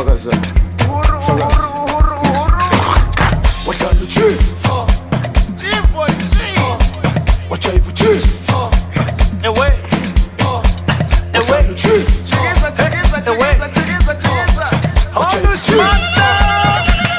Fakaza. Fakaza. What kind of cheese? G for G. What you for cheese? Away. Away. Cheese. Chigisa, chigisa, chigisa, chigisa, chigisa. What you for cheese?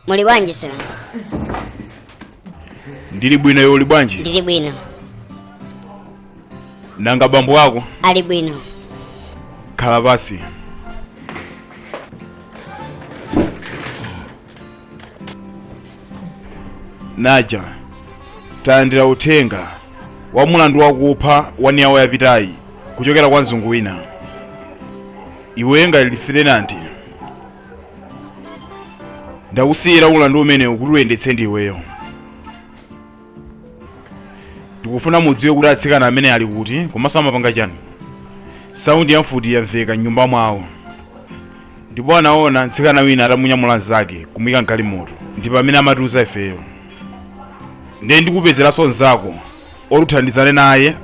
Muli bwanji sir? Ndili bwino iwe uli bwanji? Ndili bwino. Nanga bambo wako? Ali bwino. Khala pasi. Naja, talandira uthenga wa mulandu wakupha wa niyawo yapitayi kuchokera kwa mzungu wina. Iwe ngati lieutenant, ndakusiyira ulandu umene kuti uyendetse ndi iweyo. Ndikufuna mudziwe kuti atsikana amene ali kuti komanso amapanga chani. Saundi ya mfuti yamveka m'nyumba mwawo, ndipo anaona mtsikana wina atamunyamula mnzake kumuyika mgalimoto, ndipo amene amatiuza ifeyo. Ndiye ndikupezeranso mnzako otithandizane naye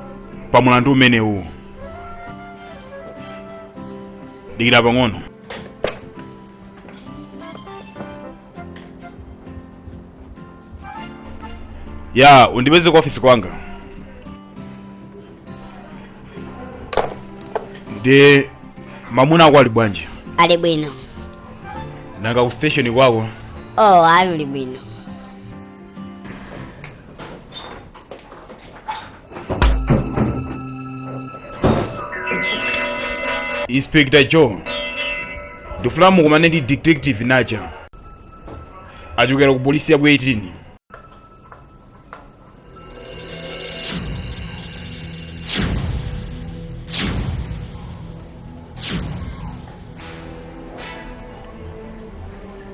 pa mulandu umenewu. Dikira pang'ono. Ya, undipeze kwa ofisi kwanga. Ndi mamuna ako ali bwanji? Ali bwino. Nanga ku station kwako? Oh, ali bwino. Inspector Joe, ndifuna mukumane ndi Detective Naja. Achokera ku polisi ya ku 18.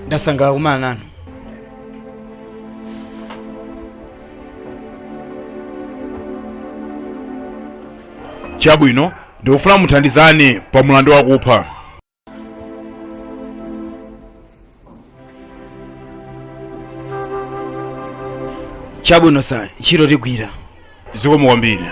Ndasangalala kumana nanu. Chabwino, ndikufuna muthandizane pa mulandu wakupha. Chabwino sir, ntchito tigwira. Zikomo kwambiri.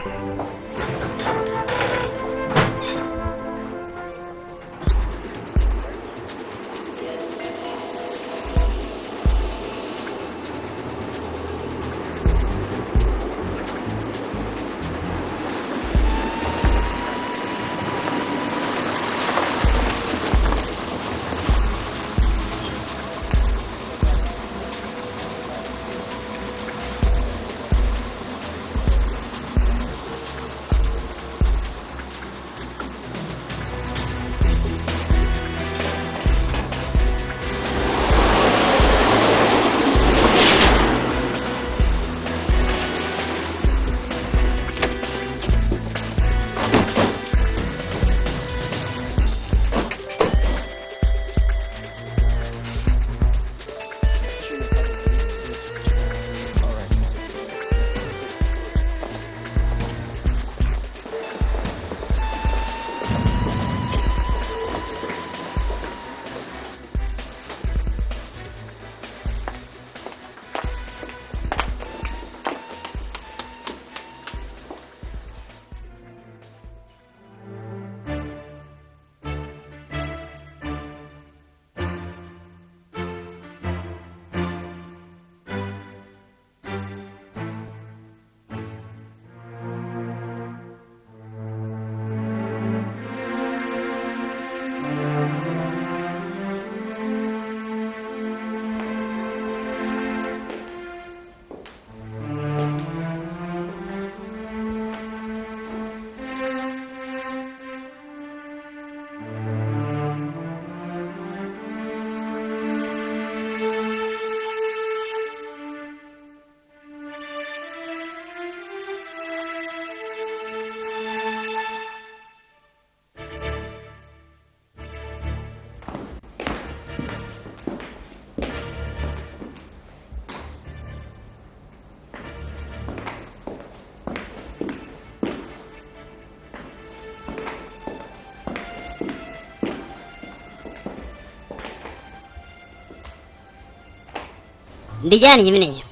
Ndi chani chimenecho?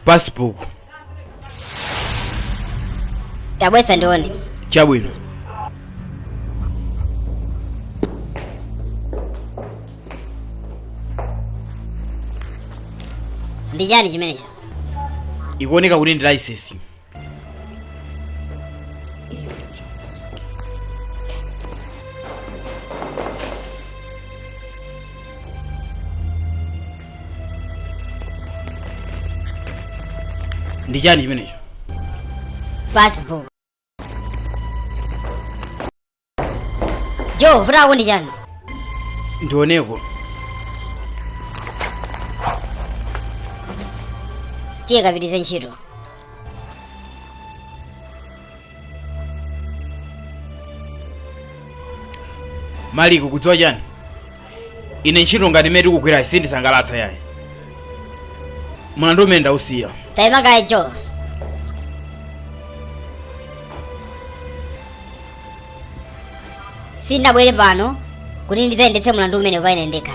Passport. Tabwesa ndione. Chabwino. Ndi chani chimenecho? Ikuoneka kuti ndi license. Ndi chani chimenecho? Passport. Jo, vutaku ndi chani? Ndioneko. Tiye kapitize ntchito. Maliko kudziwa chani? Ine ntchito ngati imene tikugwira sindisangalatsa yayi. Mlandu umene ndausiya. Tayima kaye Jo. Sindabwere pano kuti ndidzayendetse mlandu umene paine ndekha.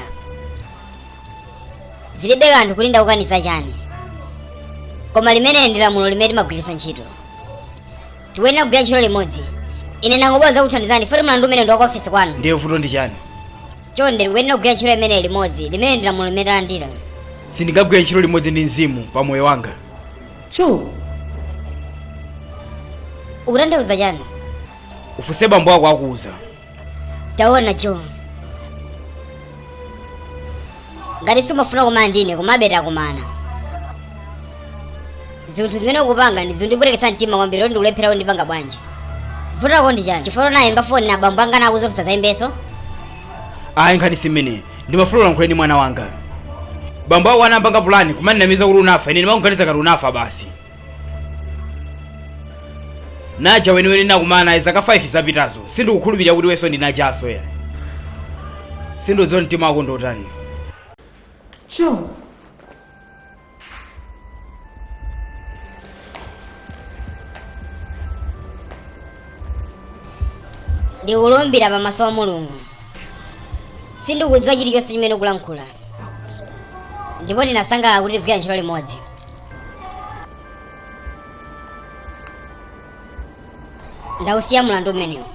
Zilibe kanthu kuti ndakukaniza chani. Koma limene ndi lamulo limene timagwiritsa ntchito. Tikuyenera kugwira ntchito limodzi. Ine nangobwera kuthandizani foti mlandu umene ndi wa ku ofisi kwanu. Ndiye vuto ndi chani? Chonde tikuyenera kugwira ntchito imene limodzi, limene ndi lamulo limene talandira. Sindingagwire ntchito limodzi ndi mzimu pa moyo wanga. Joe. Ukutanthauza chani? Ufunse bambo ako akuuza. Taona Jo. Ngati sumafuna kumana ndine komabe takumana. Zinthu zimene ukupanga ndi zindipweteketsa mtima kwambiri loti ndikulephera kundipanga bwanji. Vuto lako ndi chani? Chifukwa nayimba foni na abambo anga nakuuza kuti usadzayimbenso? Ayi nkhani si imeneyi. Ndimafuna ulankhule ndi mwana wanga. Bambo ako anapanga pulani kumandinamiza kuti unafa, ine ndimakuganiza ngati unafa basi. Naja weniweni nakumana zaka 5 zapitazo. Sindikukhulupirira kuti wenso ndinajaso ya. Sindidziwa mtima wako ndi utani. Joe. Ndikulumbira pamaso pa Mulungu. Sindikudziwa chilichonse chimene ukulankhula. Ndipo ndinasangalala kuti tigwira ntchito limodzi. Ndausiya mlandu umenewu.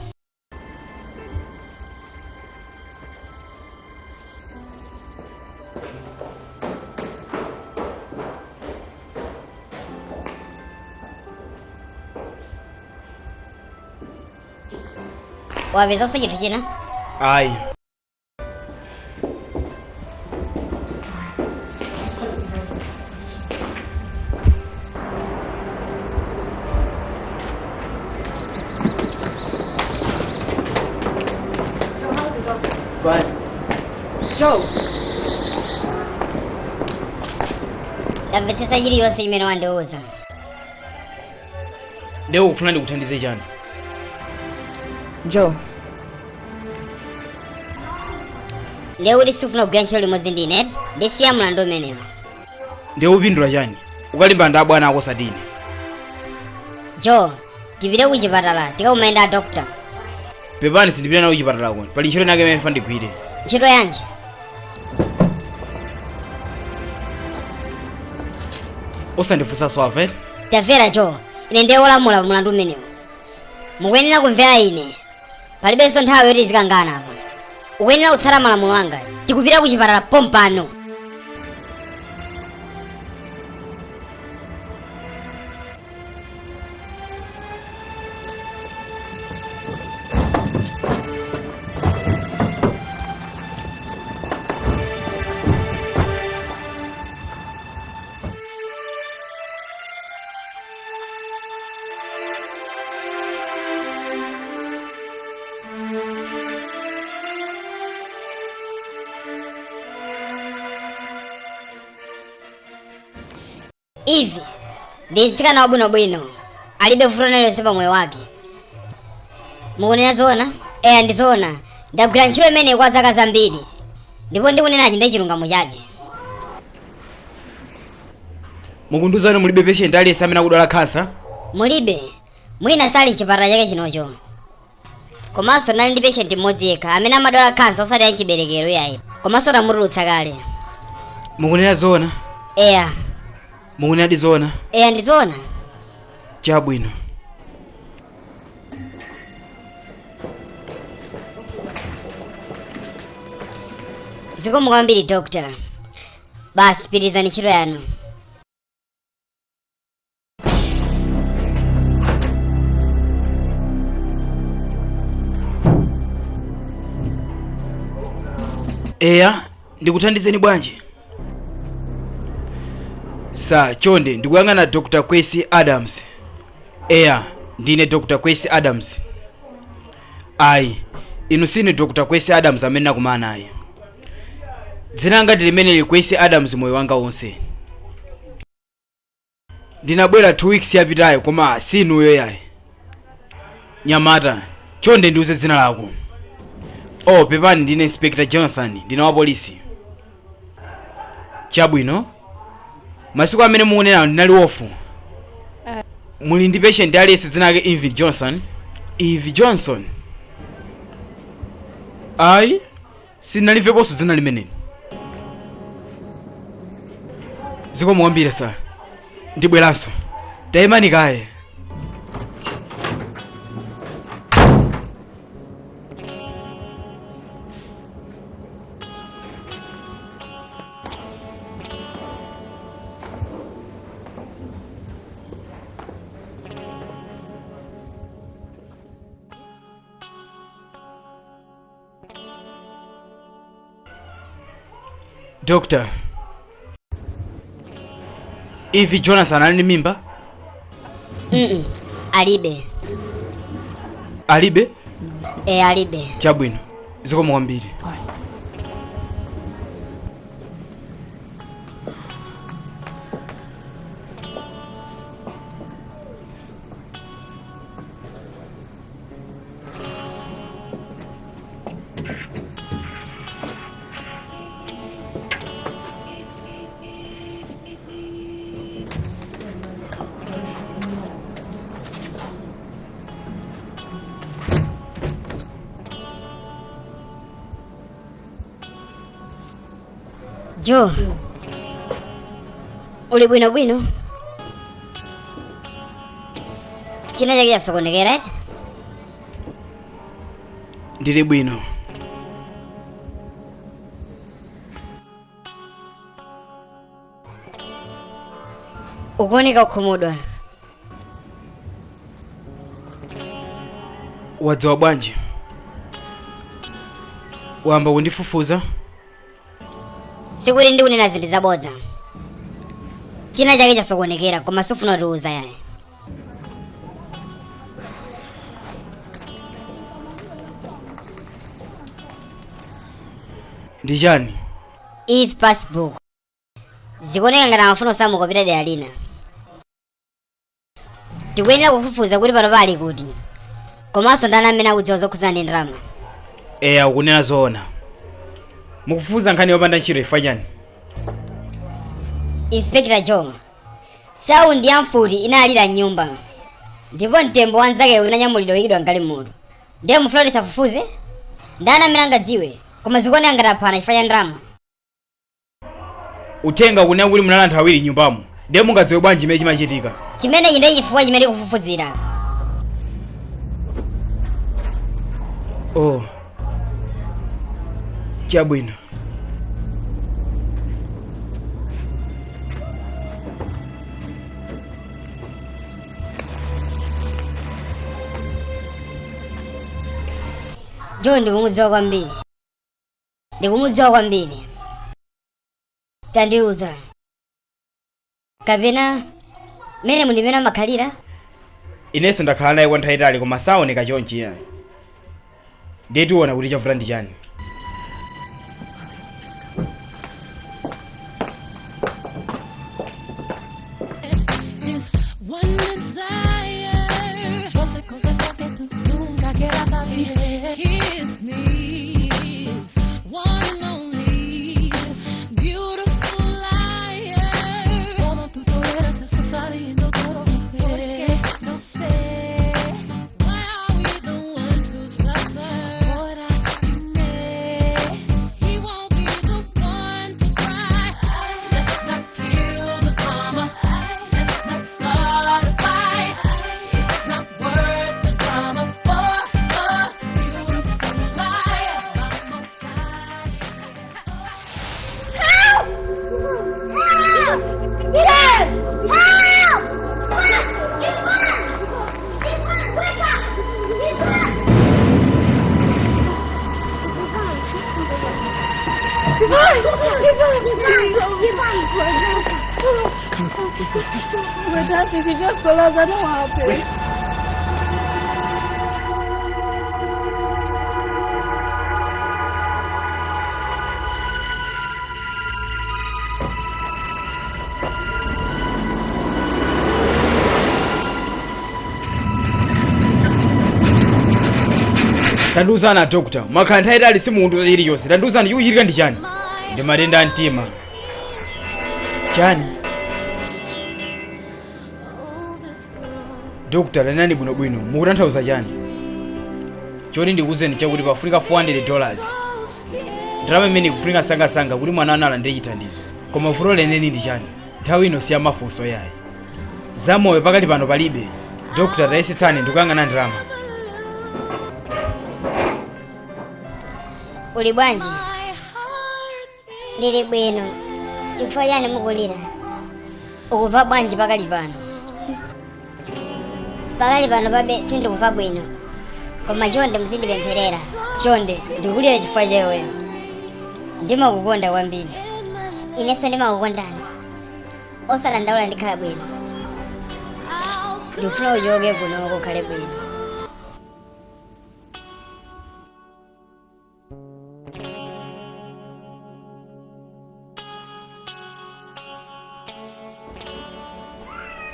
Wapezanso chinthu china? Ayi. Joe. Ndamvetsetsa chiliyonse chimene wandiuza. Ndiye ukufuna ndikuthandize chani? Joe. Ndiye kuti sufuna kugwira ntchito limodzi ndi ine, ndisiya mlandu umenewo. Ndiye upindula chani? Ukalimba ndi abwana ako osati ine. Joe, tipite ku chipatala tikakumane ndi a doctor. Pepani sindipita nawo kuchipatala kuno. Pali ntchito inake imene ndigwire. Ntchito yanji? Usandifunsanso ave. Tamvera Joe, ine ndiye wolamula pa mlandu umenewu. Mukuyenera kumvera ine. Palibenso nthawi yoti tizikangana apa. Ukuyenera kutsata malamulo anga. Tikupita ku chipatala pompano. Ivi ndi mtsikana wabwinobwino, alibe vuto lililonse pa moyo wake. Mukunena zoona? Eya ndi zoona. Ndagwira ntchito imeneyi kwa zaka zambiri ndipo ndikunenachi ndi chilungamo chake. Mukundiuza mulibe patient aliyense amene akudwala khansa? Mulibe. Mwina sali mchipatala chake chinocho. Komanso ndinali ndi patient mmodzi yekha amene amadwala khansa osati ya chiberekero iyayi. Komanso tamutulutsa kale. Mukunena zoona? Eya. Mukunena zoona? Eya, ndizoona. Chabwino. Zikomo kwambiri doctor. Basi pitirizani ntchito yanu. Eya, ndikuthandizeni bwanji? Sa chonde ndikuyang'ana Dr. Kwesi Adams. Eya, ndine Dr. Kwesi Adams. Ayi, inu sinu Dr. Kwesi Adams amene nakumana naye. Dzina langa ndi limeneli Kwesi Adams moyo wanga wonse. Ndinabwera 2 weeks yapitayo koma sinuyo yayi. Nyamata, chonde ndiuze dzina lako. Oh, pepani, ndine Inspector Jonathan, ndine wa polisi. Chabwino. Masiku amene mukunenawo ndinali wofu. Muli ndi patient aliyense dzina lake Ivy Johnson? Ivy Johnson? Ayi, sindinalimveponso dzina limeneli. Zikomo kwambiri sir. Ndibweranso. Tayimani kaye. Doctor, Ivy Jonathan ali ndi mimba? Alibe. Alibe? Alibe. Chabwino. Zikomo kwambiri. Joe, uli bwino bwino? China chake chasokonekera? Ndili bwino. Ukuoneka kukhumudwa. Wadziwa bwanji? Wamba kundifufuza? Sikuti ndikunena zinthu zabodza. China chake chasokonekera koma sufuna kutiuza yayi. Ndi chani? Eve passbook. Zikuoneka ngati amafuna kusamuka kupita dera lina. Tikuyenera kufufuza kuti pano pali kuti. Komanso ndani amene akudziwa zokhudzana ndi ndalama. Eya, ukunena zoona. Mukufufuza nkhani yopanda ntchito ifa chani? Inspector Joe, saundi ya mfuti inalira m'nyumba. Ndipo mtembo wa nzake unanyamulidwa kuyikidwa mgalimoto. Ndiye mufuna tisafufuze? Ndani amene angadziwe? Koma zikuoneka ngati aphana chifukwa cha ndalama. Uthenga ukunena kuti munali anthu awiri m'nyumbamo. Ndiye mungadziwe bwanji chimene chimachitika? Chimenechi ndiye chifukwa chimene tikufufuzira. Oh. Chabwino. Joe ndikumudziwa kwambiri. Ndikumudziwa kwambiri. Tandiuza. Kapena mene mundimene amakhalira? Inenso ndakhala naye kwa nthawi itali koma saoneka chonchi yayi. Ndiye tiona kuti chavuta ndi chani. One desire. Yo sé cosas que tú nunca quieras saber. Kiss me, one and only, beautiful liar. Como tú toleras eso sabiendo todo lo que sé. No sé. Why are we the ones who suffer? Ahora dime. He won't be the one to cry. Let's not kill. We were dancing, she just collapsed. I don't know what happened. Wait. Tanduzana doctor, mwakhala nthawi si munthu iliyonse. Tanduzani chikuchitika ndi chani? Ndi matenda a mtima. Chani? Doctor, lanani bwinobwino, mukutanthauza chani? Choti ndikuwuzeni chakuti pafunika $400. Ndalama imene ikufunika sangasanga kuti mwana wanu alandire chithandizo. Koma vuto leneni ndi chani? Nthawi ino si yamafunso yayi. Zamoyo pakali pano palibe. Doctor, tayesetsani ndikuyang'ana ndalama. Uli bwanji? Ndili bwino. Chifukwa chani mukulira? Ukuva bwanji pakali pano? Pakali pano babe sindikuva bwino. Koma chonde muzindipempherera. Chonde ndikulira chifukwa cha iweyo. Ndimakukonda kwambiri. Inenso ndimakukondani. Osadandaula ndikhala bwino. Ndikufuna uchoke kuno kukhale bwino.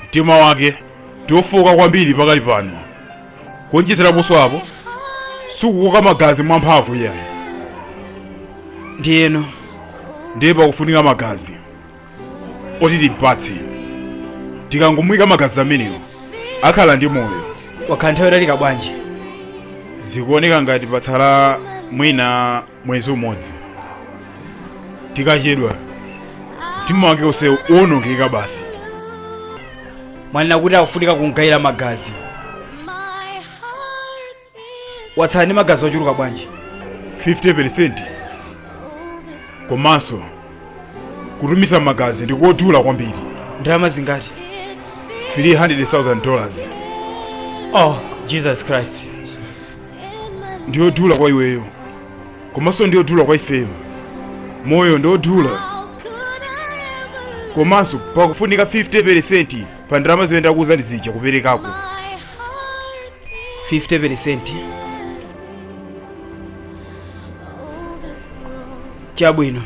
Mtima wake ndiofoka kwambiri pakali pano. Kuonjezera buso apo sukukoka magazi mwamphamvu iyayi. Ndiyeno ndiye pakufunika magazi oti timpatse. Tikangomuyika magazi amenewo akhala ndi moyo. Wakhala nthawi yotalika bwanji? Zikuoneka ngati patsala mwina mwezi umodzi. Tikachedwa mtima wake use uwonongeka basi. Mwanena kuti akufunika kumgayira magazi. Watsala ndi magazi ochuluka bwanji? 50%. Komanso kutumiza magazi ndikodula kwambiri. Ndalama zingati? $300,000. Oh, Jesus Christ. Ndiyodula kwa iweyo. Komanso ndiyodula kwa ifeyo. Moyo ndiyodula. Komanso pakufunika 50% pa ndalama zimene ndakuwuzani zija kuperekako. 50%. Chabwino.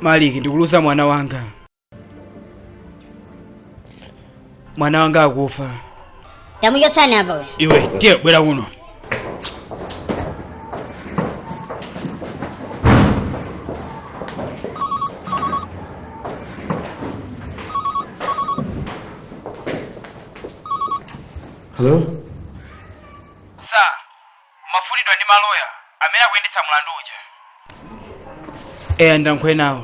Maliki, ndikuluza mwana wanga. Mwana wanga akufa. Tamuchotsani apa we. Iwe, tiye bwera kuno. Hello? Sir, mafulidwa ndi maloya amene akuyendetsa mlandu uja. Eya, ndankwe nawo.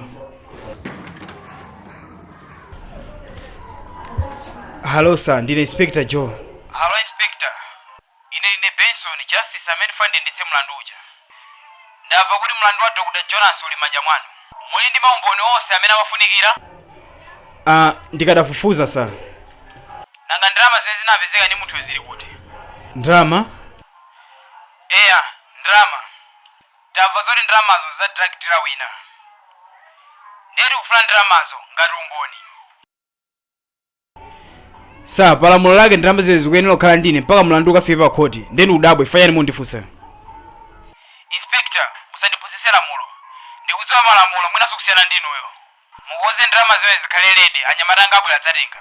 Hello sir, ndine Inspector Joe. Hello Inspector. Ine ndine Benson, Justice amene ndiyendetse mlandu uja. Ndamva kuti mlandu wa Dr. Jonas uli manja mwanu. Muli ndi maumboni onse amene amafunikira? Ndikadafufuza sir. Nanga ndalama zimene zinapezeka ndi munthu zili kuti? Ndalama? Eya, ndalama. Ndamva zoti ndalamazo za drug dealer wina. Ndiye tikufuna ndalamazo ngati umboni. Sir, palamulo lake ndalama zimene zikuyenera kukhala ndine mpaka mlandu ukafike pa khoti. Ndeni udabwe fanyani mundifunsa. Inspector, musandiphunzitse lamulo. Ndikudziwa malamulo mwinanso kusiyana ndinuyo. Mukonze ndalama zimene zikhale ready, anyamata anga abwera adzatenga.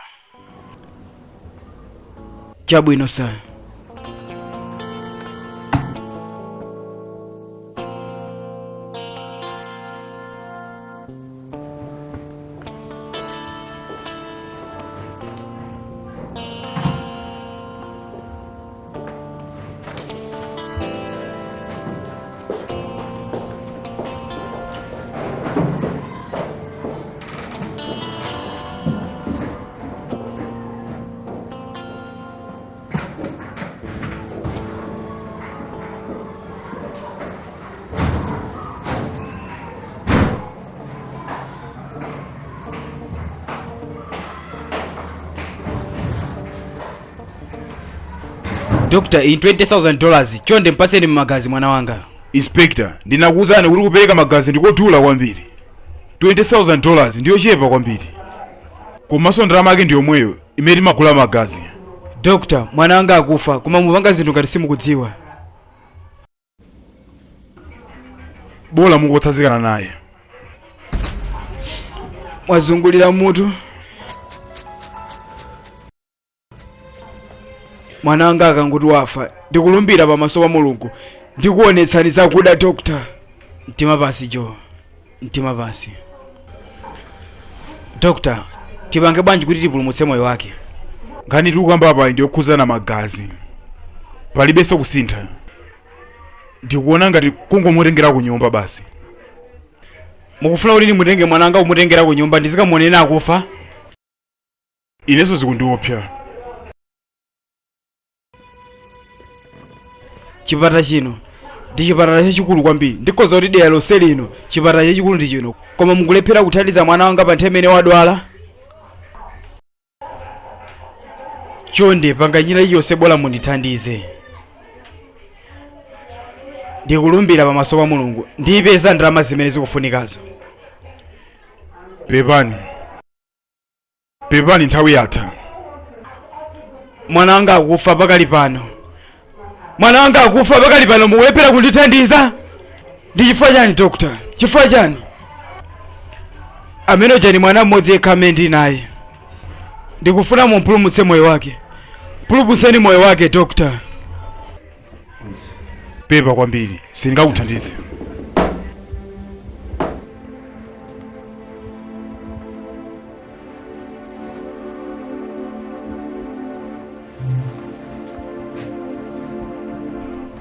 Chabwino sir. Doctor, in $20,000 chonde mpatseni magazi mwana wanga. Inspector, ndinakuwuzani kuti kupereka magazi ndikodula kwambiri. $20,000 ndiyo chepa kwambiri. Komanso ndalama yake ndiyomweyo imene timagula magazi. Doctor, mwana wanga akufa koma mupanga zinthu ngati simukudziwa. Bola mungotsanzikana naye. Mwazungulira mutu. Mwana wanga akanguti wafa, ndikulumbira pamaso pa Mulungu, ndikuonetsani zakuda doctor. Mtima pansi Joe, mtima pansi. Doctor, tipange bwanji kuti tipulumutse moyo wake? Nkhani tikukamba apa ndiyokhuzana magazi. Palibenso kusintha. Ndikuona ngati kungomutengera ku nyumba basi. Mukufuna kuti ndimutenge mwana wanga kumutengera ku nyumba ndizikamuonera akufa? Inenso zikundiopsa. Chipatala chino ndi chipatala chachikulu kwambiri. Ndikhoza kuti dera lonse lino chipatala chachikulu ndi chino, koma mukulephera kuthandiza mwana wanga pa nthawi imene wadwala. Chonde panga njira iliyonse bola mundithandize. Ndikulumbira pamaso pa Mulungu, ndiyipeza ndalama zimene zikufunikazo. Pepani, pepani, nthawi yatha. Mwana wanga akufa pakali pano. Mwana wanga akufa pakali pano, mukulephera kundithandiza? Ndi chifukwa chani doctor? Chifukwa chani? Amene uja ni mwana mmodzi yekha amene ndili naye. Ndikufuna mumpulumutse moyo wake. Pulumutseni moyo wake doctor. Pepa kwambiri, sindingakuthandize.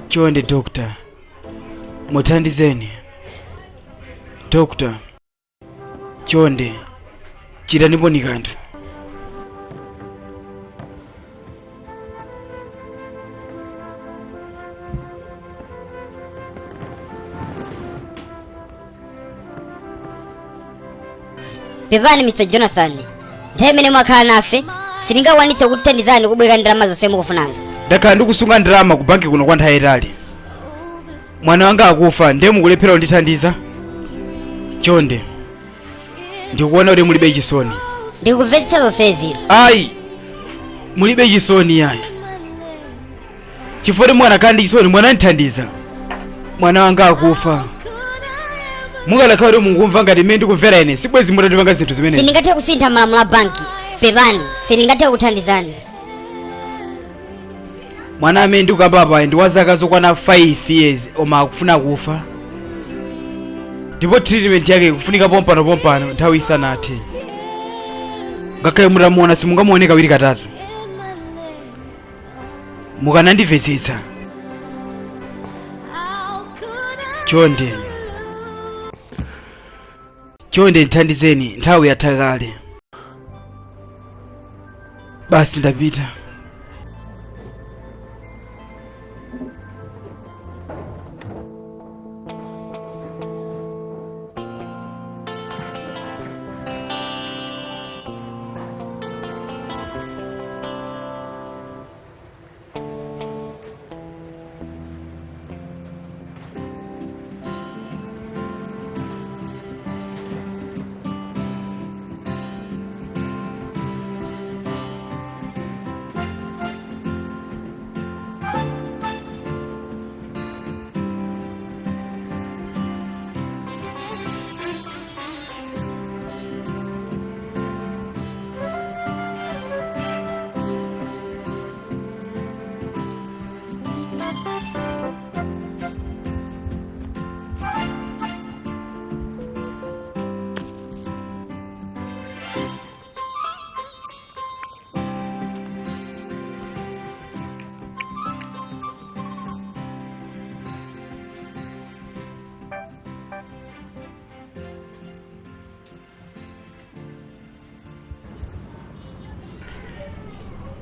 Chonde doctor, muthandizeni. Doctor, chonde chitanipo kanthu. Pepani Mr. Jonathan, nthawi imene mwakhala nafe sindingakwanitse kuthandizani kubweka ndalama zonse mukufunazo. Ndakhala ndikusunga ndalama ku banki kuno kwa nthawi yayitali. Mwana wanga akufa ndiye mukulephera kundithandiza? Chonde, ndikuona kuti mulibe chisoni. Ndikumvetsetsa zonsezi. Ayi, mulibe chisoni yayi. Chifukwa mwana ndi chisoni, mwana ndithandiza. Mwana wanga akufa. Mukanakhala kuti mukumva ngati mmene ndikumvera ine, sibwezi mutandipanga zinthu zimenezi. Sindingathe kusintha malamulo a banki. Pepani, sindingathe kuthandizani. Mwana amene ndikukamba apa ndi wa zaka zokwana 5 years koma akufuna kufa. Ndipo treatment yake ikufunika pompano pompano nthawi isanathe. Ngakhale mutamuona simungamuone kawiri katatu. Mukanandimvetsetsa. Chonde, chonde ndithandizeni, nthawi yatha kale. Basi ndapita.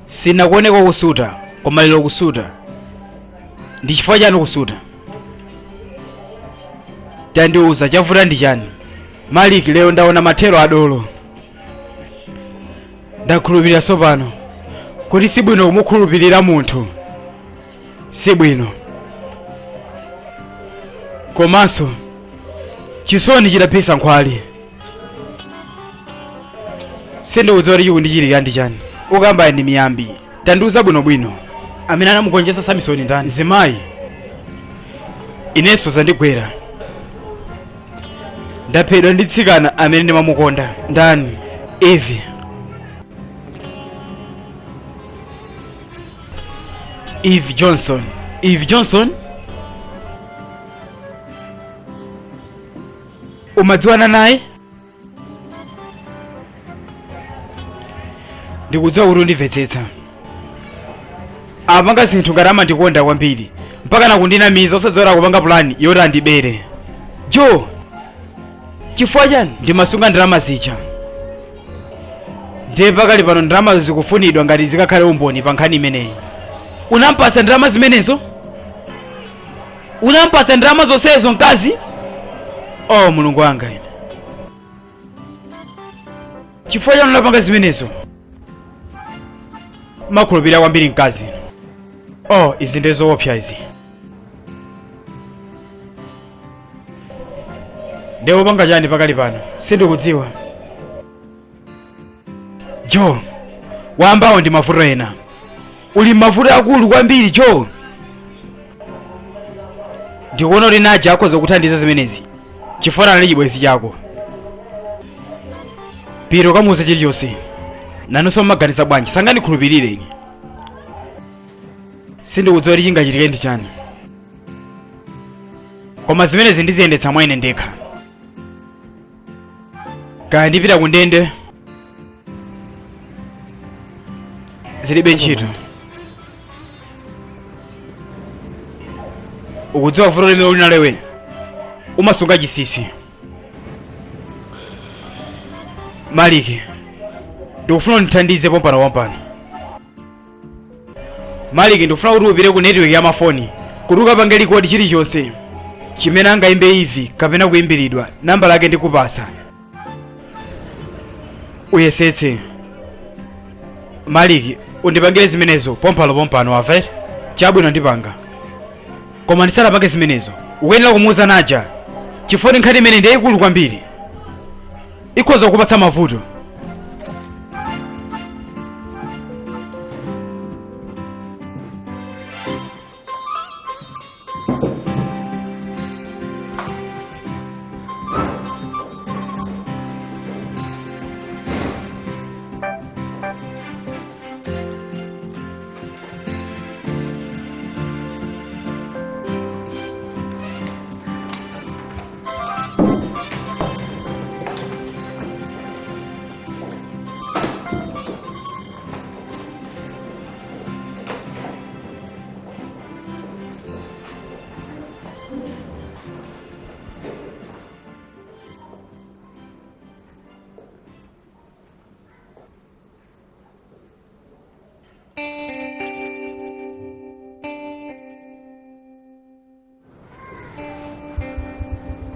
Sinakuoneka kusuta, koma lero kusuta. Ndi chifukwa chani kusuta? Tandiuza, chavuta ndi chani? Maliki, lero ndaona mathero adolo. Ndakhulupirira tsopano kuti sibwino kumukhulupirira munthu. Si bwino. Komanso chisoni chidaphesa nkhwali. Sindikudziwa kuti chikundichitikira ndi chani. Ukamba ndi miyambi. Tandiuza bwinobwino. Amene anamugonjetsa Samsoni ndani? Zimayi. Inenso zandigwera. Ndaphedwa ndi tsikana amene ndimamukonda. Ndani? Eve. Eve Johnson. Eve Johnson? Umadziwana naye? Ndikudziwa kuti undimvetsetsa. Apanga zinthu ngati amandikonda kwambiri mpaka nakundinamiza osadziwa kupanga pulani yoti andibere. Joe, chifukwa chani ndimasunga ndalama zija? Ndiye pakali pano ndalama zikufunidwa ngati zikakhale umboni pa nkhani imeneyi. Unampatsa ndalama zimenezo? Unampatsa ndalama zonsezo mkazi? Oh, Mulungu wanga ine. Chifukwa chani unapanga zimenezo? Makhulupirira kwambiri mkazi. Oh, izi ndi zoopsa izi. Ndiye upanga chani pakali pano? Sindikudziwa. Joe, wambawo ndi mavuto ena. Uli mavuto akulu kwambiri Joe. Ndikuona kuti Naja akhoza kuthandiza zimenezi. Chifukwa anali chibwenzi chako. Piro kamuuze chilichonse. Nanunso mmaganiza bwanji, sangandikhulupirire ine. Sindikudziwa kuti chingachitike ndi chani. Koma zimenezi ndiziyendetsa mwa ine ndekha. Kaya ndipita ku ndende zilibe ntchito. Ukudziwa vuto limene uli nalo iwe? Umasunga chinsinsi. Maliki, ndikufuna undithandize pompano pompano. Maliki, ndikufuna kuti upite ku network ya mafoni kuti ukapange record chilichonse chimene angayimbe Eve kapena kuyimbiridwa. Namba lake ndikupasa, uyesetse. Maliki, undipangire zimenezo pompano pompano, wamva? Chabwino, ndipanga. Koma ndisanapange zimenezo ukuyenera kumuuza Naja, chifukwa nkhani imene ndi yayikulu kwambiri, ikhoza kukupatsa mavuto.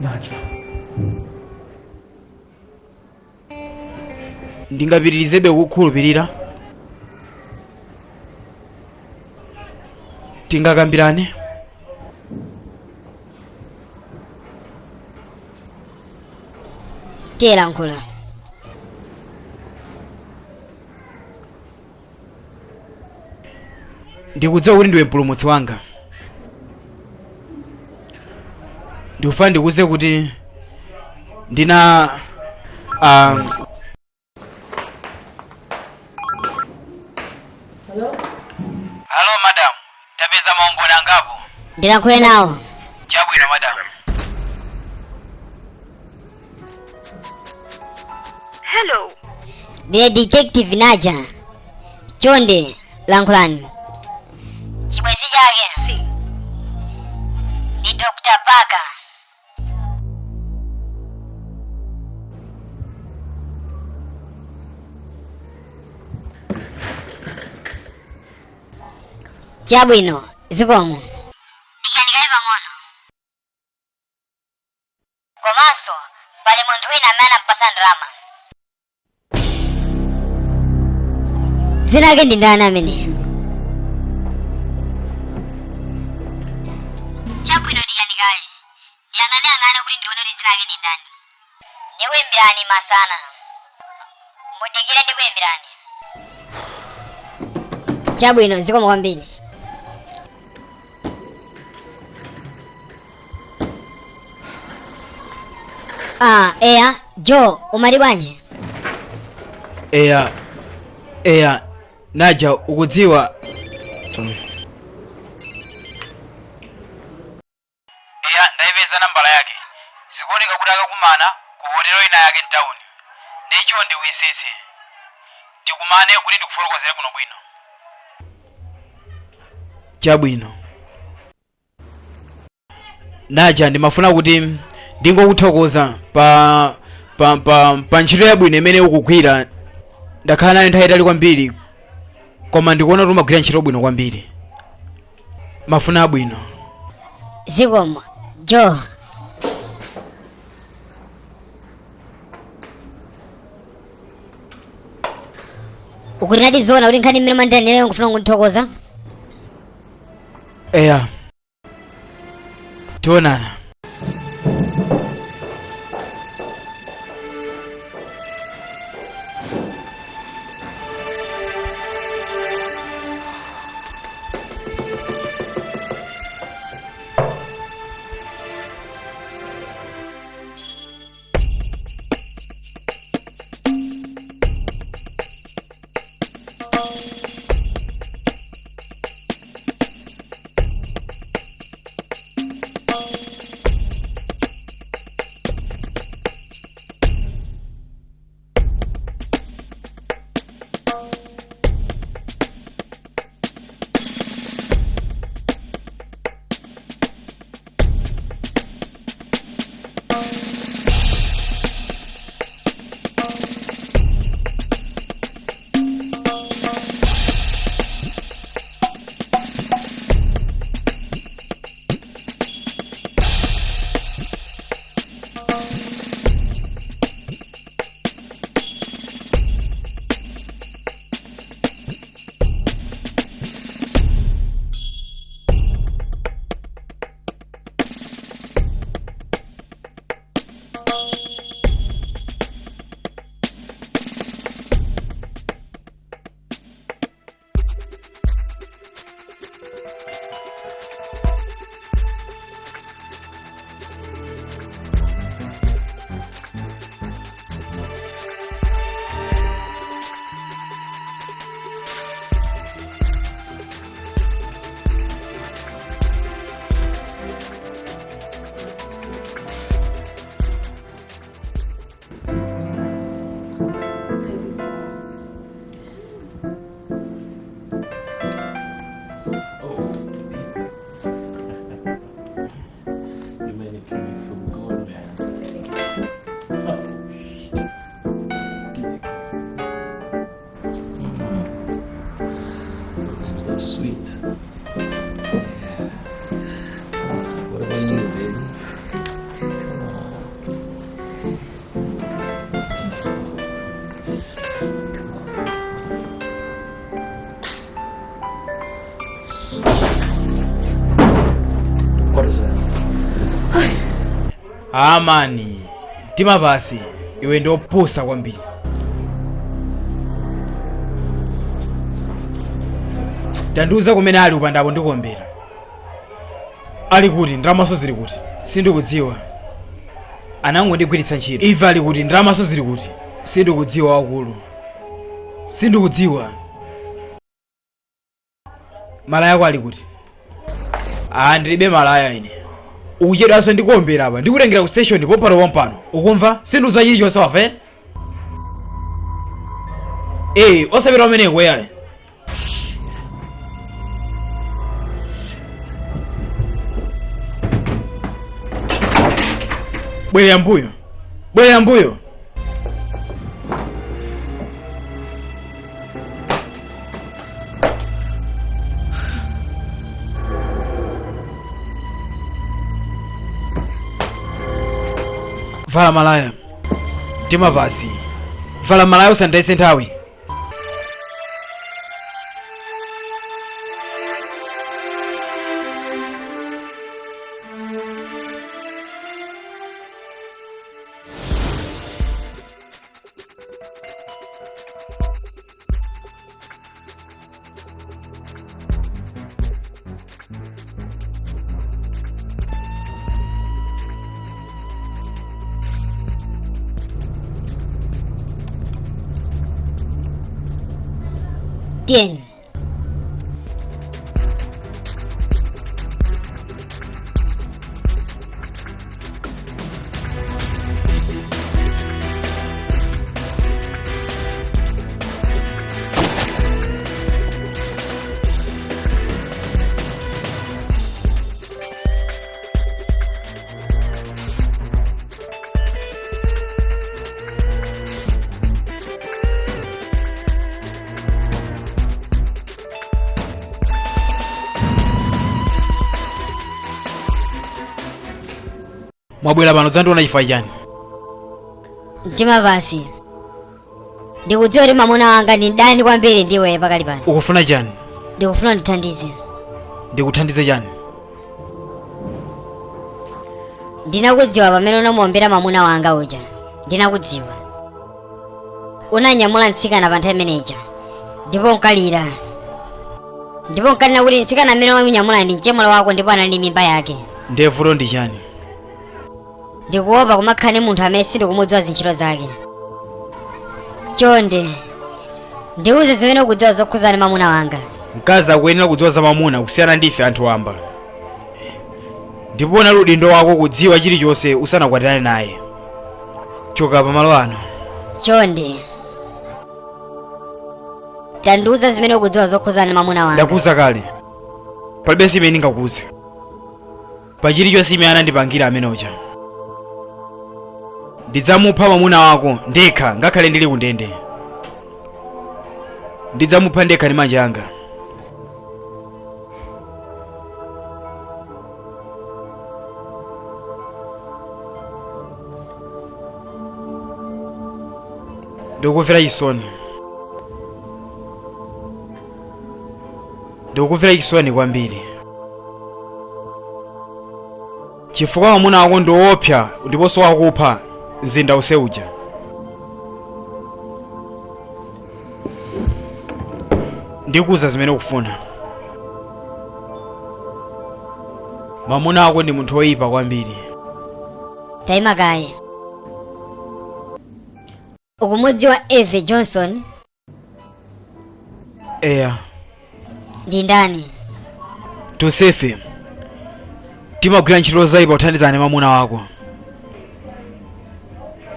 Naja. Ndingapitirizebe kukhulupirira? Tingakambirane? Tiyelankhula. Ndikudziwa kuti ndiwe mpulumutsi wanga. Ndikufuna ndikuuze kuti ndina Hello madam, tapeza maumboni angapo. Ndilankhule nawo. Chabwino madam. Hello. Ndine Detective Naja. Chonde lankhulani. Chibwenzi chake ndi Dr. Parker. Chabwino, zikomo. Dikirani pang'ono. Komanso pali munthu wina amene anampasa ndalama. Dzina lake ndi ndani amene? Dzina lake ndi ndani. Ndikuyimbirani masana. Mudikire ndikuyimbirani. Chabwino, zikomo kwambiri. Ah, eya, Joe, umati bwanji? Eya, eya, Naja, ukudziwa. Sorry. Eya, ndayipeza nambala yake. Zikuoneka kuti akakumana ku hotelo ina yake mtawuni. Ndicho ndikuyesetse tikumane kuti ndikufotokozere bwinobwino. Chabwino, Naja, ndimafuna kuti ndingokuthokoza pa ntchito yabwino imene ukugwira. Ndakhala nayo nthawi itali kwambiri, koma ndikuona kuti umagwira ntchito bwino kwambiri. Mafuna abwino. Zikomo, Joe. Ukuti zoona kuti nkhani imene mandineneyo nkufuna kundithokoza? Eya, tionana. You making me feel good, man. Oh, shit. Give me a kiss. Mm. Your lips are sweet. Yeah. What about you, baby? Come on. Come on. What is that? Amani, mtima pasi, iwe ndiopusa kwambiri. Tandiuza kumene ali, upandapo ndikuombera. Ali kuti? Ndalamaso zili kuti? Sindikudziwa, anangondigwiritsa ntchito. Ive ali kuti? Ndalamaso zili kuti? Sindikudziwa, wakulu, sindikudziwa. Malaya ako ali kuti? Ah, ndilibe malaya ine. Ukuchedwanso, ndikuombera apa, ndikutengera ku station pompano pompano, ukumva? Sindiuza chilichonse, wamva? Eh, osapita pameneko yayi. Bwerera mbuyo, bwerera mbuyo. Vala malaya, mtima pasi, vala malaya, usandayise nthawi. Tiyeni. Mwabwera pano dzandiona chifukwa chani? Mtima pasi. Ndikudziwa kuti mwamuna wanga ndi mdani kwambiri ndiwe pakali pano. Ukufuna chani? Ndikufuna ndithandize. Ndikuthandize chani? Ndinakudziwa pamene unamuombera mwamuna wanga uja. Ndinakudziwa. Unanyamula mtsikana pa nthawi imeneja. Ndipo nkalira. Ndipo nkanena kuti mtsikana amene wamunyamula ndi mchemwali wako ndipo anali ndi mimba yake. Ndiye vuto ndi chani? Ndikuopa kumakhala ndi munthu amene sindikumudziwa zintchito zake. Chonde, ndiuze zimene ukudziwa zokhudzana ndi mwamuna wanga. Mkazi akuyenera kudziwa za mwamuna kusiyana ndi ife anthu wamba. Ndipo unali udindo wako kudziwa chilichonse usanakwatirane naye. Choka pamalo ano. Chonde, tandiuza zimene ukudziwa zokhudzana ndi mwamuna wanga. Ndakuuza kale. Palibe imene ndingakuuze. Pa chilichonse imene anandipangira amene uja. Ndidzamupha mwamuna wako ndekha ngakhale ndili kundende. Ndidzamupha ndekha ndi manja anga. Ndikukumvera chisoni. Ndikukumvera chisoni kwambiri. Chifukwa mwamuna wako ndi woopsa ndiponso wakupha mzinda onse uja. Ndikuuza zimene ukufuna. Mwamuna wako ndi munthu woyipa kwambiri. Tayima kaye. Ukumudziwa Eve Johnson? Eya. Ndi ndani? Tonsefe timagwira ntchito zoyipa kuthandizana ndi mwamuna wako.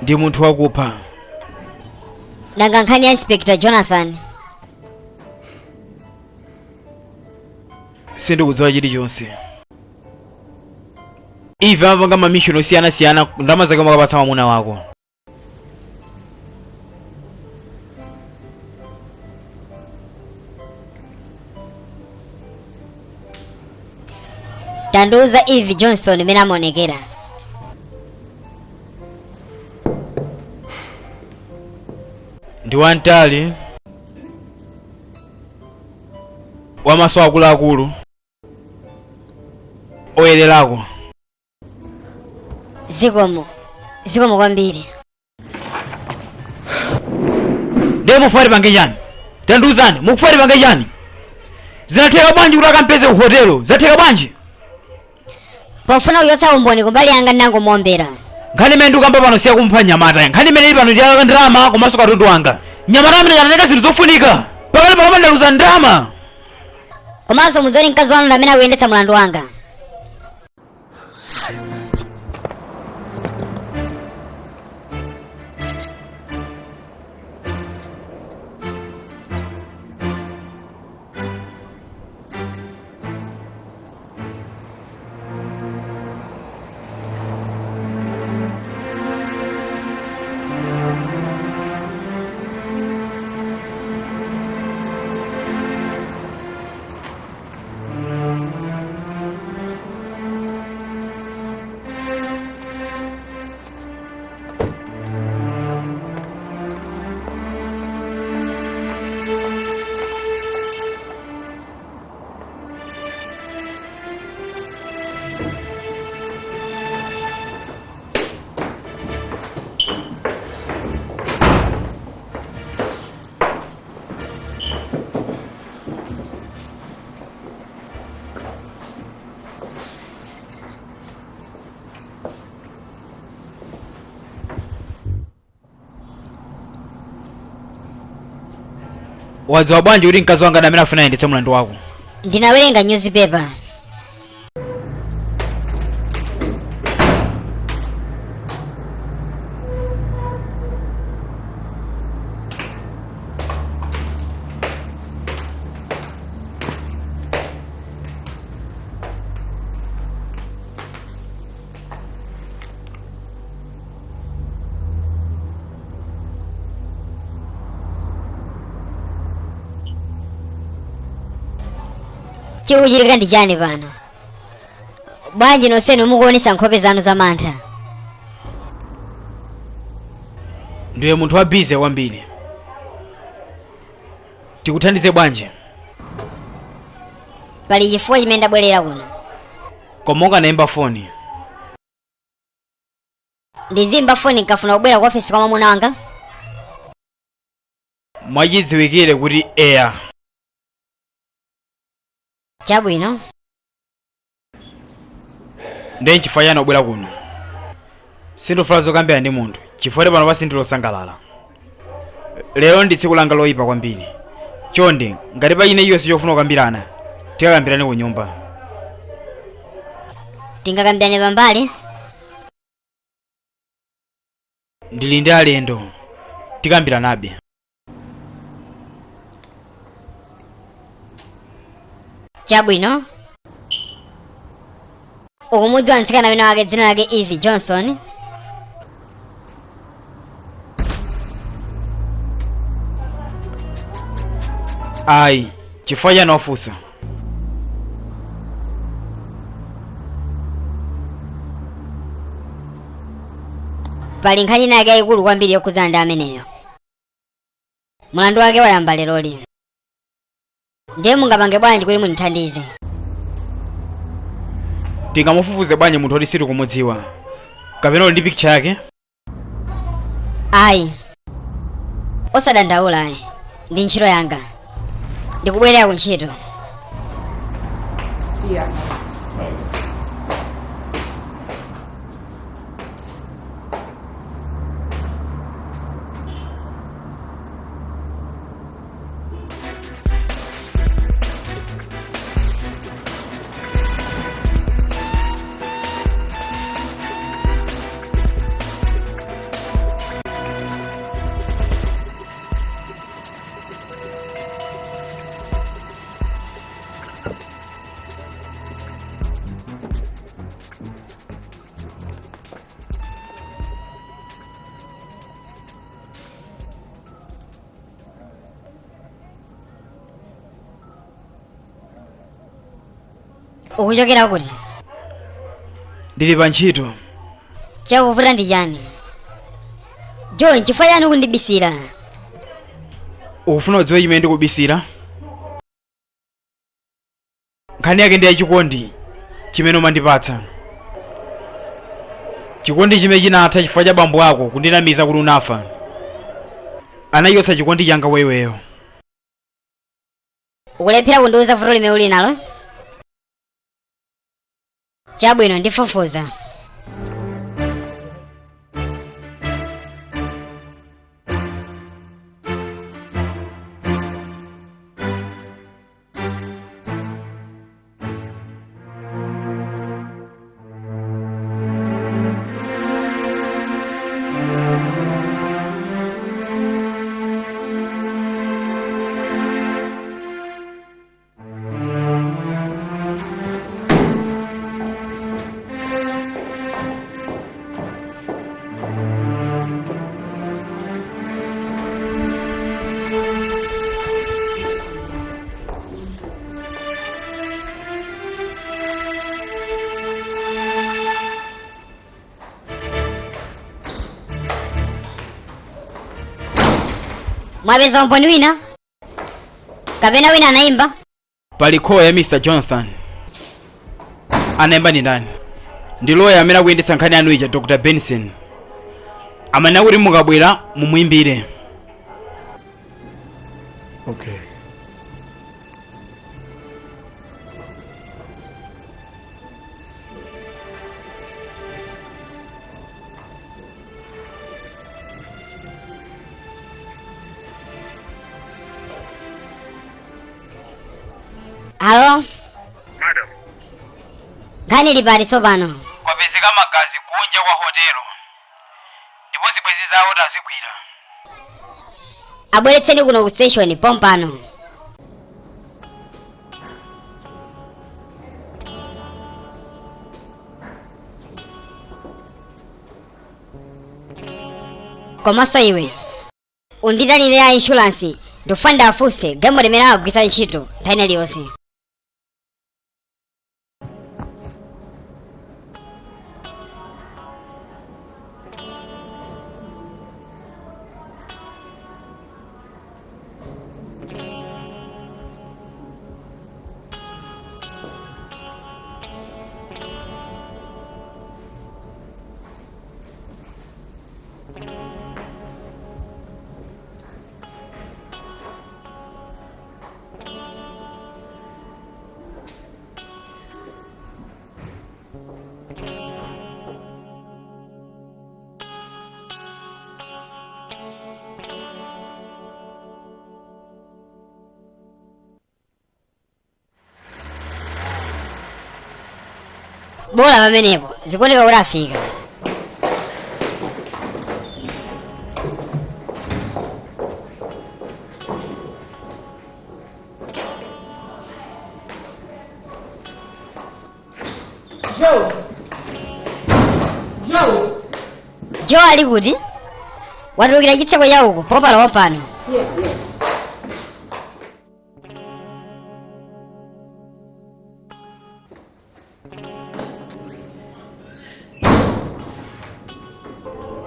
Ndi munthu wakupha. Nanga nkhani ya Inspector Jonathan? Sindikudziwa chilichonse. Eve amapanga mamishoni osiyanasiyana ndalama zake amakapatsa mwamuna wako. Tandiuza Eve Johnson imene amaonekera. Ndi wamtali, wamaso akuluakulu, oyererako. Zikomo, zikomo kwambiri. Ndiye mukufuna tipange chani? Tandiuzani, mukufuna tipange chani? Zinatheka bwanji kuti akampeze ku hotelo? Zatheka bwanji? Pofuna kuchotsa umboni kumbali yanga ndinangomuombera. Nkhani imene ndikukamba pano siyakumpha mnyamata. Nkhani imene ili pano ndi ya ndalama komanso katundu wanga. Mnyamata amene anatenga zinthu zofunika. Pakali pano ndaluza ndalama. Komanso mudziwe mkazi wanu ndi amene akuyendetsa mlandu wanga. Wadziwa bwanji kuti mkazi wanga amene afuna ayendetse mlandu wako? Ndinawerenga newspaper. Chikuchitika ndi chani pano? Bwanji nonsenu mukuonesa nkhope zanu za mantha? Ndiwe munthu wa bize kwambiri. Tikuthandize bwanji? Pali chifukwa chimene ndabwerera kuno. Koma ukanayimba foni. Ndizimba foni nkafuna kubwera ku ofesi kwa mwamuna wanga? Mwachidziwikire kuti eya. Chabwino. Ndiye nchifukwa chani wabwera kuno? Sindofuna zokambirana ndi munthu, chifukwa pano sindilosangalala. Lero ndi tsiku langa loyipa kwambiri. Chonde, ngati pa ine iliyonse yofuna kukambirana, tikakambirane ku nyumba. Tingakambirane pambali? Ndili ndi alendo, tikambiranabe. Chabwino. Ukumudziwa mtsikana wina wake dzina lake Eve Johnson? Ayi, chifukwa chani wafunsa? Pali nkhani ina yake yayikulu kwambiri yokhudzana ndi ameneyo. Mulandu wake wayamba leroli. Ndiye mungapange bwanji kuti mundithandize? Tingamufufuze bwanji munthu oti sitikumudziwa? Kapena uli ndi picture yake? Ayi, osadandaula ayi, ndi ntchito yanga. Ndikubwerera ku ntchito. See ya. Ukuchokera kuti? Ndili pa ntchito. Chakuvuta ndi chani? John, chifukwa chani ukundibisira? Ukufuna udziwe chimene ndikubisira? Nkhani yake ndi yachikondi chimene umandipatsa. Chikondi chimene chinatha chifukwa cha bambo ako kundinamiza kuti unafa. Anachotsa chikondi changa kwa iweyo. Ukulephera kundiuza vuto limene uli nalo? Chabwino, ndifufuza. Mwapeza umboni wina? Kapena wina anaimba? Pali call ya Mr. Jonathan. Anaimba ndi ndani? Ndi lawyer amene akuyendetsa nkhani yanu ija, Dr. Benson. Amanena kuti mukabwera mumuimbire. Okay. Halo? Madam. Nkhani ili pali tsopano. Kwapezeka magazi kunja kwa hotelo. Ndipo zibwenzi zawo tazigwira. Abweretseni kuno ku station pompano. Komanso iwe unditanire ya insurance ndikufuna afunse galimoto limene akugwiritsa ntchito nthawi iliyonse. Bola pamenepo zikuoneka kuti afika. Joe! Joe! Joe ali kuti watulukira chitseko cha uko popala wapano. Yeah, yeah.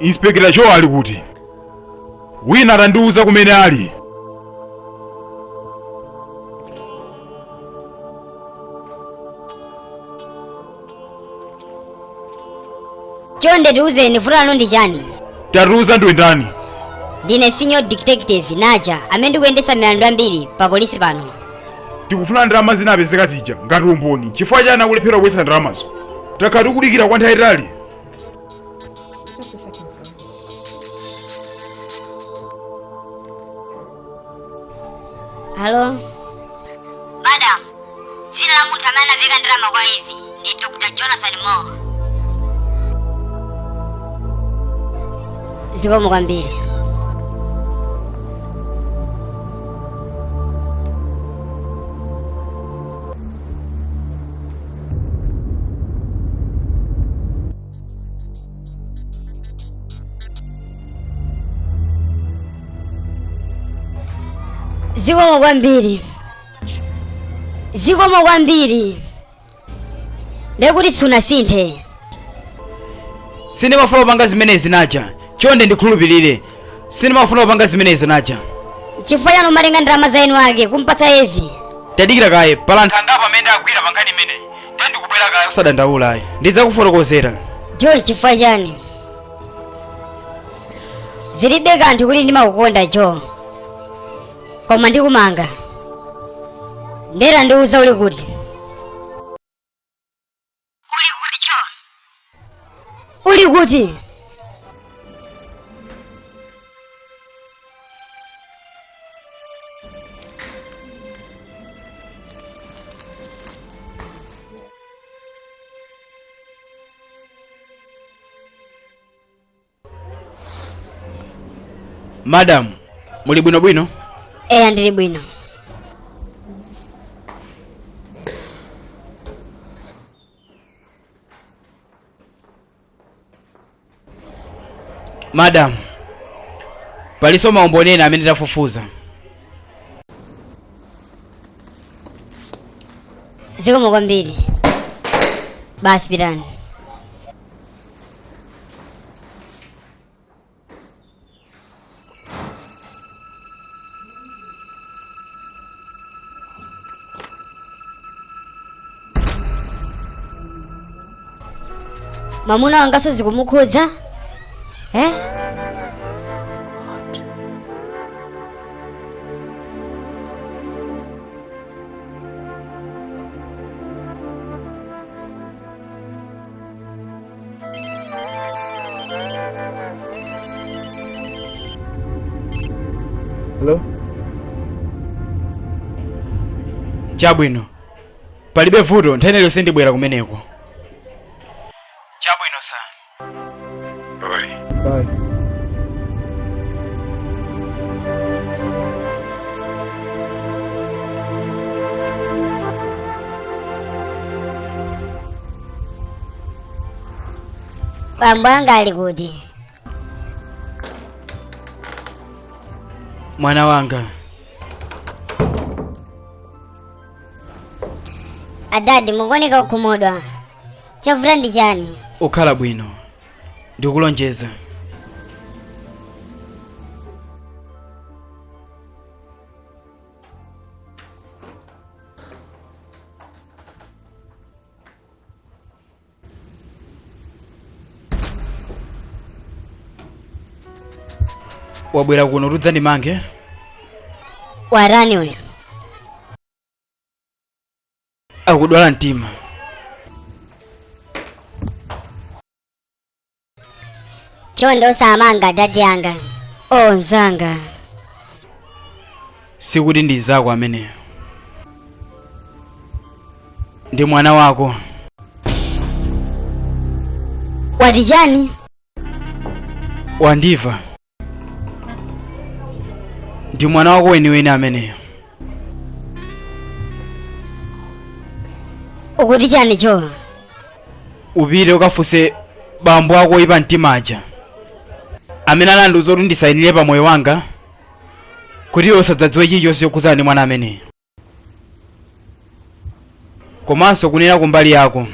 Inspekita Joe ali kuti wina atandiuza kumene ali. Chonde tiuzeni vuto lanu ndi chani? Tatiuza ndiwe ndani? Ndine senior detective Naja amene ndikuyendetsa milandu yambiri pa polisi pano. Tikufuna ndalama zinapezeka zija ngati umboni. Chifukwa chani akulephera kubweretsa ndalamazo? Takhala tikudikira kwa nthawi itali. Just a second, sir. Halo? Madam, dzina la munthu amene anapereka ndalama kwa Ivy ndi Dr. Jonathan Moore. Zikomo kwambiri. Zikomo kwambiri. Zikomo kwambiri. Ndekuti sunasinthe. Sindimafuna kupanga zimenezi Naja. Chonde ndikhulupirire. Sindimafuna kupanga zimenezi Naja. Chifukwa chani umatenga ndalama za eni ake kumpatsa Ivy? Tadikira kaye pala anthu angapo amene agwira pa nkhani imeneyi. Ndiye ndikubwera kaye kusadandaula ayi. Ndidzakufotokozera. Joe chifukwa chani? Zilibe kanthu kuti ndimakukonda Joe. Koma ndikumanga. Ndera ndiuza uli kuti. Uli kuti Joe? Uli kuti? Madam, muli bwino bwino? Eya ndili bwino. Madam, paliso maumboni ena amene tafufuza. Zikomo kwambiri. Basi pitani. Mamuna wangaso zikumukhudza? Eh? Hello? Chabwino. Palibe vuto, nthawi iliyonse ndibwera kumeneko. Chabwino sir. Bye. Bye. Bambo anga ali kuti? Mwana wanga. Adadi, mukuoneka kukhumudwa. Chavuta ndi chani? Ukhala bwino, ndikulonjeza. Wabwera kuno udzandimange? Warani uyu? Akudwala mtima. Chonde osamanga adadi anga. Oh, nzanga. Sikuti ndi zako ameneyo, ndi mwana wako. Wati chani? Wandiva, ndi mwana wako weniweni ameneyo. Ukuti chani cho? Upite ukafunse bambo ako oyipa mtima aja amene anandiuza kuti ndisayinire pa moyo wanga kuti iwe usadzadziwe chilichonse chokhudzana ndi mwana ameneyo. Komanso kunena kumbali yako,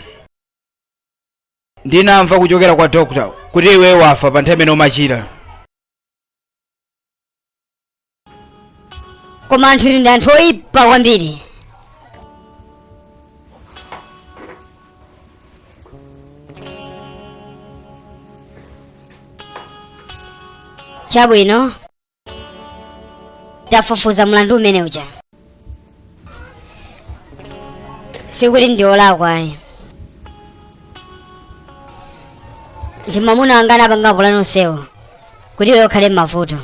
ndinamva kuchokera kwa doctor kuti iwe wafa pa nthawi imene umachira. Koma anthu inu ndi anthu oyipa kwambiri. Chabwino, tafufuza mlandu umene uja, sikuti ndi olakwa ayi, ndi mwamuna wanga anapanga pulani onsewo kuti iwe ukhale m'mavuto.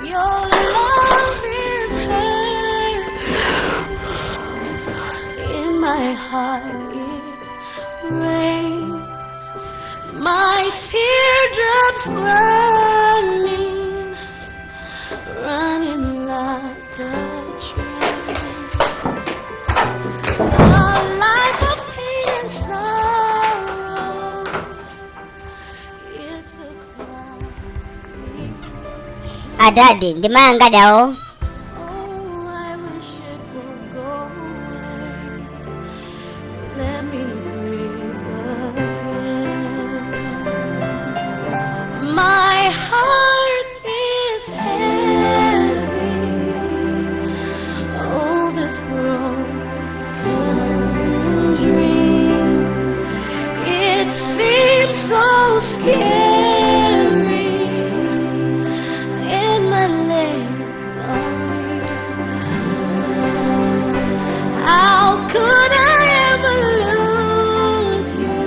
Your love is hurt in my heart, it rains. My teardrops running, running like a train. A life of pain and sorrow. It's a crying. Adadi, ndi mayi anga dawo. Oh, I wish it would go away. Let me breathe again. My heart is heavy. Oh, this broken dream. It seems so scary. And my legs are weak. How could I ever lose you?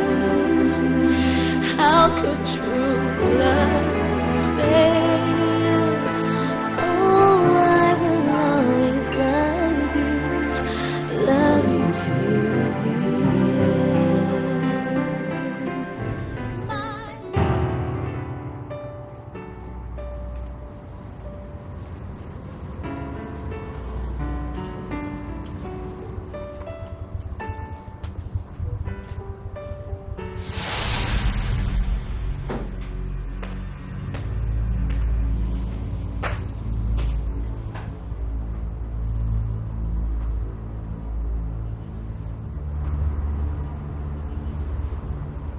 How could true love fail? Oh, I will always love you till the end. My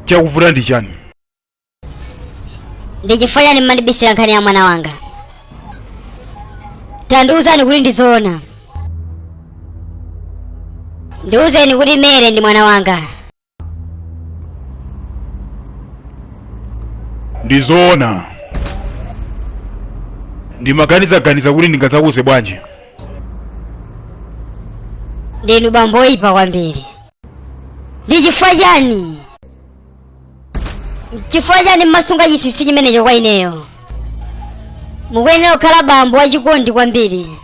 Chakuvuta ndi chani? Ndi chifukwa chani mmandibisira nkhani ya mwana wanga? Tandiwuzani kuti ndizoona. Ndiwuzeni kuti Mere ndi mwana wanga. Ndizoona. Ndimaganizaganiza kuti ndingadzakuuze bwanji. Ndinu bambo oyipa kwambiri. Ndi chifukwa chani? Chifukwa chani mmasunga chinsinsi chimenecho kwa ineyo? Mukuyenera kukhala bambo wachikondi kwambiri.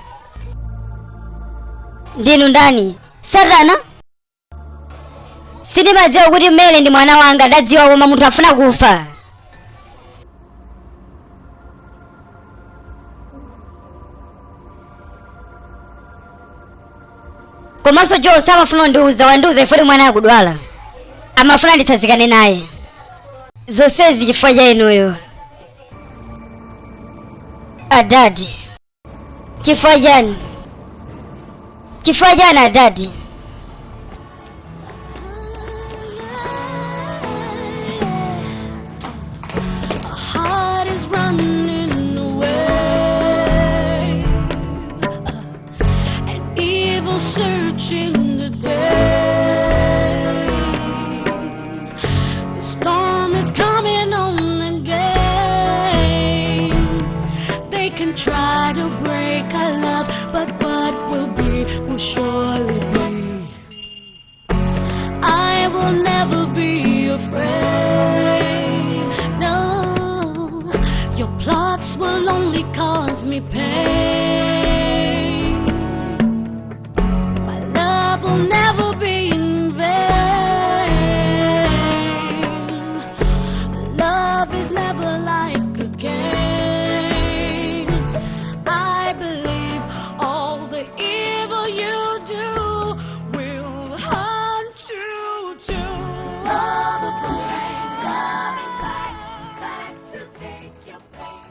Ndinu ndani? Satana? Sindimadziwa kuti Mere ndi mwana wanga, ndadziwa koma munthu afuna kufa. Komanso Joe samafuna kundiuza, wandiuza ifoti mwana akudwala. Amafuna nditsazikane naye. Zonsezi chifukwa cha inuyo. Adadi. Chifukwa chani? Chifukwa chani adadi? Heart is running away, and evil searching the day. The storm is coming on again. They can try to break our love, but what will be will surely be. I will never be afraid. No, your plots will only cause me pain. My love will never be in vain. Love is never like a game. I believe all the evil you do will haunt you too. Love is back, love is back, back to take your place.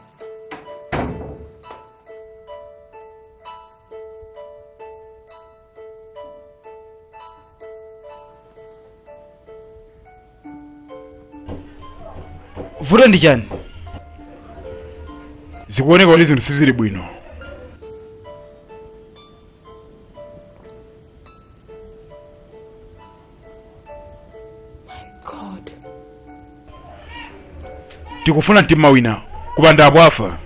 Vuto ndi chani? Zikuoneka kuti zinthu sizili bwino. God. Tikufuna mtima wina kupanda apo afa.